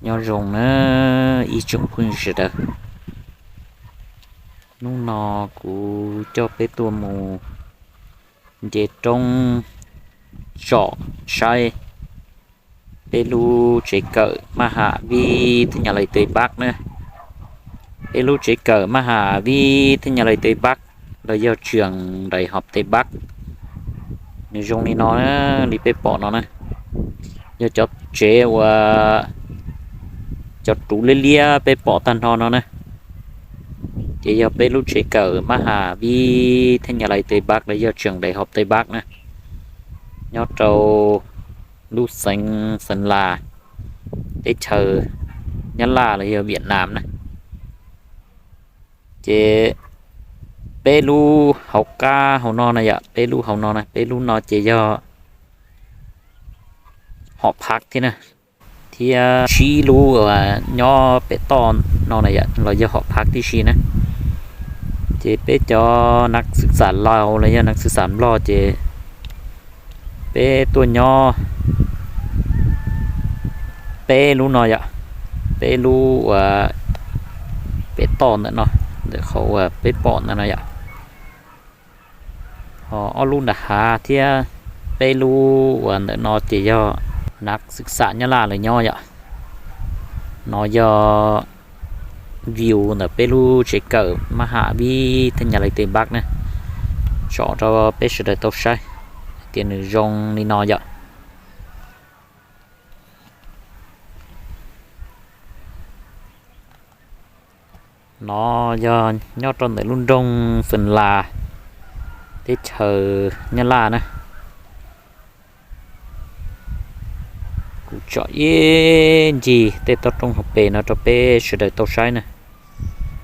Nyob zoo na ib tsoom phooj ywg sawv daws, hnub no kuv coj peb tuaj mus nce roob tsom saib peb lub tsev kawm maj ham vib thab nyas lais teb pab na. Peb lub tsev kawm maj ham vib thab nyas lais teb pab los yog tseem dais hom teb pab, nws zoo li no na, li peb pom no na. Yog cov tsev uas cov ruv liab liab peb pom tag nrho no na, ces yog peb lub tsev kawm maj ham vib thab nyas lais teb pab los yog tseem dais hom teb pab na, nyob rau lub xeev Xeev Las, teb chaws Nyab Laj los yog Viam Nam na. Ces peb lub hauv qab hauv no na yom, peb lub hauv no na, peb lub no ces yog hom phav thiab na, thiab tsib lub uas nyob pem toj no na yom los yog hom phav tib si na. Ces peb cov nav xwm xam Laus los yog nav xwm xam Nplog ces peb tuaj nyob peb lub no yom, peb lub uas pem toj ntawm no, ntawm qhov uas peb pom ntawm no yom. Ho ob lub nram hav thiab peb lub uas ntawm no ces yog nav xwm xam Nyab Laj lawv nyob yom. No yog view ntawm peb lub tsev kawm maj ham vib thab nyas lais teb pab na, tsom rau peb sawv daws tau saib hais tias nws zoo li no yom. No yog nyob rau ntawm lub nroog Xeev Las, teb chaws Nyab Laj na. Kuv tsom ib ncig tej toj roob hauv pes no rau peb sawv daws tau saib na,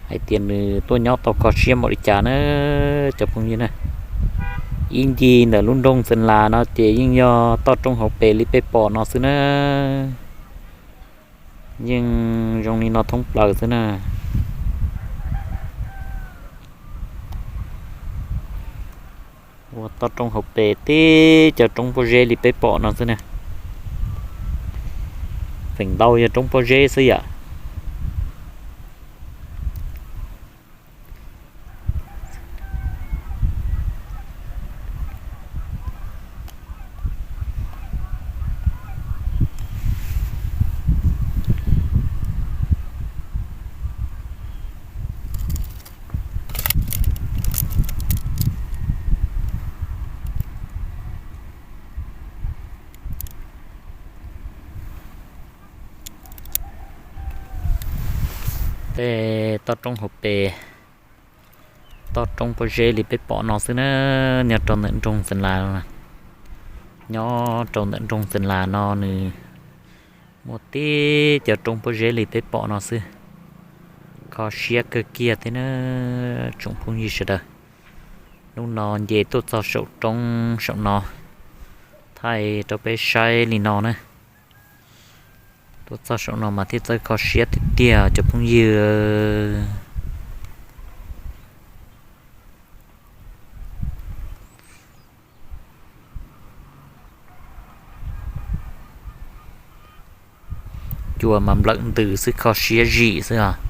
hais tias nws tuaj nyob tau kho siab npaum li cas na cov phooj ywg na. Ib ncig ntawm lub nroog Xeev Las no ces yeej yog toj roob hauv pes li peb pom no xwb na. Yeej zoo li no thoob plaws xwb na. Ua toj roob hauv pes tib cov roob pob zeb li peb pom no xwb na. Feem ntau yog roob pob zeb xwb yom. Tej toj roob hauv pes, toj roob pob zeb li peb pom no xwb na, nyob rau ntawm nroog Xeev Las. Nyob rau ntawm nroog Xeev Las no nws muaj tib cov roob pob zeb li peb pom no xwb. Kho siab kawg kiag thiab na tsoom phooj ywg sawv daws. Hnub no nce tuaj txog saum roob saum no, thaij rau peb saib li no na. Tuaj txog saum no mas thiaj txawj kho siab tiag tiag cov phooj ywg. Cua mas nplawm ntws xwb, kho siab zim xwb os.